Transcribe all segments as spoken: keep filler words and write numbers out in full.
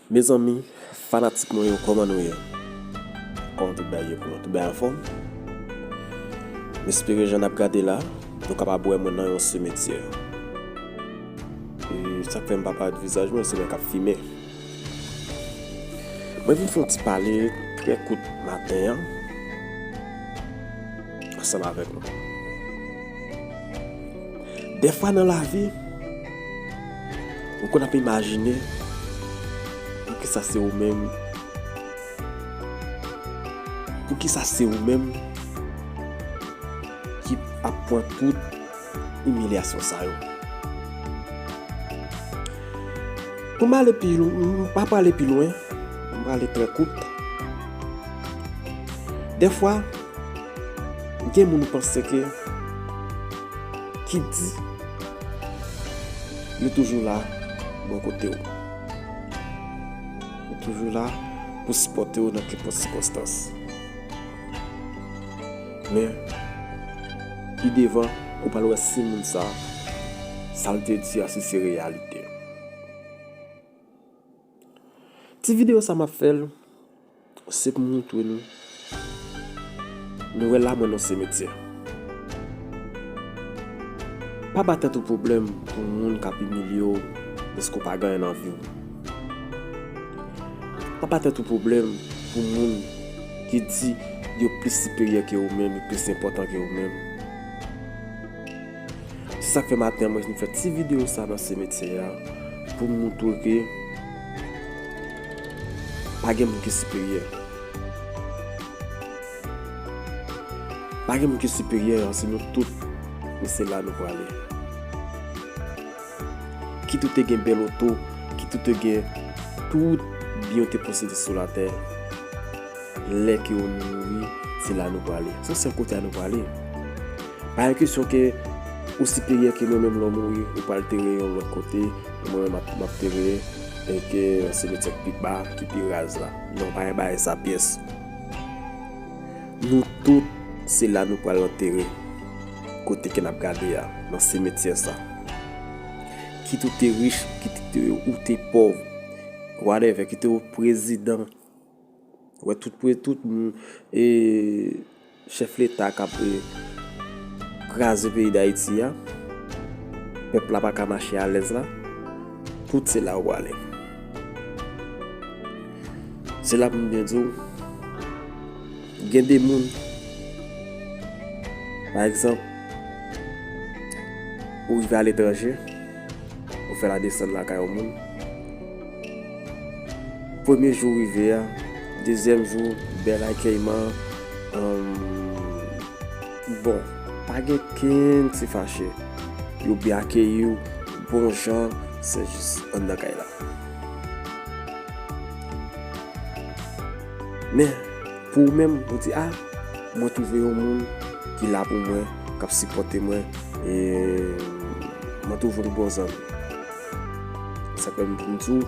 Mezanmi, fanatik mwen yo, kòman nou ye? Kòman tout bagay ye pou nou? Tout bagay anfòm? M espere jan n ap gade la, nou kapab wè mwen nan yon simetyè. E sa k fè m pa parèt vizaj mwen, se mwen k ap fimen. Mwen vin fè yon ti pale trè kout maten an ansanm avèk nou. Dèfwa nan lavi, ou konn ap imajine poukisa se ou menm, poukisa se ou menm ki ap pran tout imilyasyon sa yo. Pou m ale pi lwen, m pa prale pi lwen, m prale trè kout. Dèfwa, gen moun ou panse ke, ki di, yo toujou la bò kote w. Yo toujou la pou sipòte w nan kenpòt sikonstans. Men, pi devan, ou pral wè si moun sa, sa l te di a, si se reyalite. Ti videyo sa m ap fè l, se pou montre nou, nou wè la mwen nan simetyè. Pa ba tèt ou pwoblèm pou moun k ap imilye w dèske w pa gen anyen nan vi w. Pa ba tèt ou pwoblèm pou moun ki di yo plis siperyè ke ou menm, yo plis enpòtan ke ou menm. Se sa k fè maten an mwen vin fè ti videyo sa nan simetyè a pou m montre ke pa gen moun ki siperyè. Pa gen moun ki siperyè, se nou tout, e se la nou prale. Kit ou te gen bèl oto, kit ou te gen tout byen ou te posede sou latè, lè ke ou mouri, se la nou prale. Se yon sèl kote a nou prale. Pa gen kesyon ke ou siperyè ke mwen menm lè w mouri, ou pral tere yon lòt kote, mwen menm m ap, m ap tere, e ke se metye k pi ba, ki pi raz la. Non, pa gen bagay sa pyès. Nou tout, se la nou pral antere. Kote ke n ap gade a, nan simetyè sa. Kit ou te rich, kit ou te, ou te pòv, whatever, kit ou prezidan, wè tout pre-, tout moun, e, chèf leta k ap, e, kraze peyi Dayiti a, pèp la pa ka mache alèz la, tout se la yo prale. Se la pou m byen di w, gen de moun, pa egzanp, ou rive aletranje, ou fè la desann lakay yon moun. Premye jou ou rive a, dezyèm jou, bèl akèyman, ann, bon, pa gen kenn ti fache. Yo byen akeyi w, bon jan, se jis anndan kay la. Men, pou ou menm, ou di, a, mwen twouve yon moun ki la pou mwen, k ap sipòte mwen, e mwen twouve yon bon zanmi. Sa k fè m pou m di w,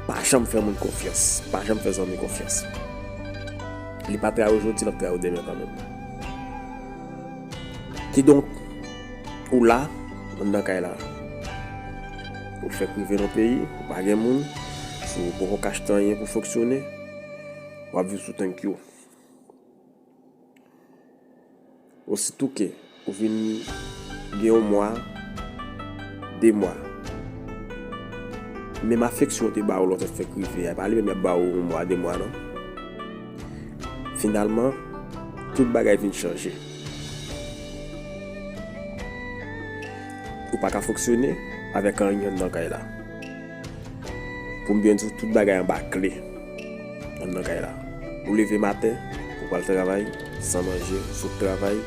pa janm fè moun konfyans, pa janm fè zanmi konfyans. Li pa trayi w jodi, l ap trayi w demen kanmenm. Kidonk, ou la, anndan kay la. Ou fèk rive nan peyi, ou pa gen moun, si w poko ka achte anyen pou fonksyone, w ap viv sou thank you. Ositou ke ou vin gen yon mwa, de mwa, menm afeksyon ou te ba yo lè w te fèk rive a, e pa li menm y ap ba w yon mwa, de mwa, non. Finalman, tout bagay vin chanje. Ou pa ka fonksyone avèk anyen anndan kay la. Pou m byen di w, tout bagay anba kle anndan kay la. Ou leve maten, ou pral travay, san manje, ou sot travay,